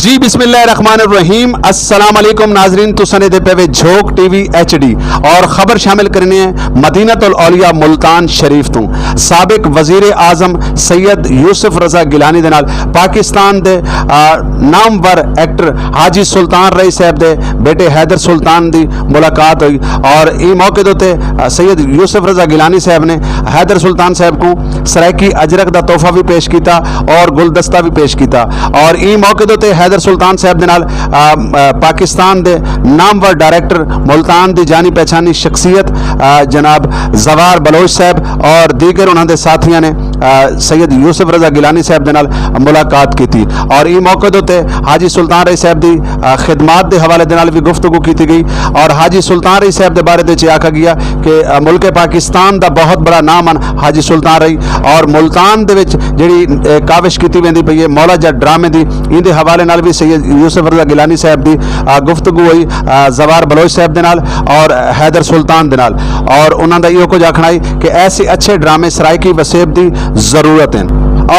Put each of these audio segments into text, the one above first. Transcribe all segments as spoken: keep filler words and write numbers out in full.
جی، بسم اللہ الرحمن الرحیم۔ السلام علیکم ناظرین، تساں دے پے وے جھوک ٹی وی ایچ ڈی اور خبر شامل کرنے ہیں مدینہ الاولیاء ملتان شریف توں۔ سابق وزیر اعظم سید یوسف رضا گیلانی دے نال پاکستان دے، آ، نامور ایکٹر حاجی سلطان رئی صاحب دے بیٹے حیدر سلطان دی ملاقات ہوئی اور ایں موقع دے اتے، آ، سید یوسف رضا گیلانی صاحب نے حیدر سلطان صاحب کو سرائیکی اجرک دا تحفہ بھی پیش کیتا اور گلدستہ بھی پیش کیتا۔ اور ایں موقع دے اتے حیدر سلطان صاحب دے نال، آ، آ، پاکستان دے نامور ڈائریکٹر ملتان دی جانی پہچانی شخصیت، آ، جناب زوار بلوچ صاحب اور دیگر انہاں دے ساتھیاں نے، آ، سید یوسف رضا گیلانی صاحب دے نال ملاقات کیتی۔ اور ایں موقع دے اتے حاجی سلطان رئی صاحب دی، آ، خدمات دے حوالے دے نال بھی گفتگو کیتی گئی اور حاجی سلطان رئی صاحب دے بارے دے وچ آکھا گیا کہ، آ، ملک پاکستان دا بہت بڑا نام ہن حاجی سلطان رئی اور ملتان دے وچ جڑی، اے، کاوش کیتی ویندی پئی ہے مولا جٹ ڈرامے دی، ایندے حوالے نال بھی سید یوسف رضا گیلانی صاحب دی، آ، گفتگو ہوئی، آ، زوار بلوچ صاحب دے نال اور حیدر سلطان دے نال۔ اور انہاں دا ایہو کچھ آکھنا ہے کہ ایسے اچھے ڈرامے سرائیکی وسیب دی ضرورت ہیں۔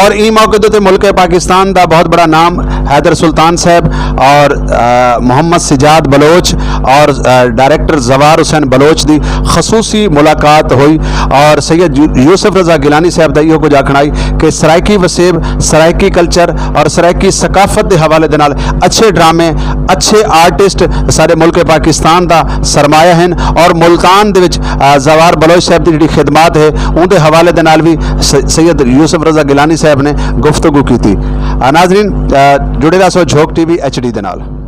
اور ایں موقع تے ملک پاکستان دا بہت بڑا نام حیدر سلطان صاحب اور، آ، محمد سجاد بلوچ اور، آ، ڈائریکٹر زوار حسین بلوچ دی خصوصی ملاقات ہوئی اور سید یو-، یوسف رضا گیلانی صاحب دا ایہو کچھ آکھنا ہے کہ سرائیکی وسیب، سرائیکی کلچر اور سرائیکی ثقافت دے حوالے دے نال اچھے ڈرامے، اچھے آرٹسٹ سارے ملک پاکستان دا سرمایہ ہیں اور ملتان دے وچ، آ، زوار بلوچ صاحب دی جڑی خدمات ہے، اون دے حوالے دے نال بھی س-، سید یوسف رضا گیلانی صاحب نے گفتگو کیتی۔ آ، ناظرین، آ، جڑے رہسو جھوک ٹی وی ایچ ڈی دے نال۔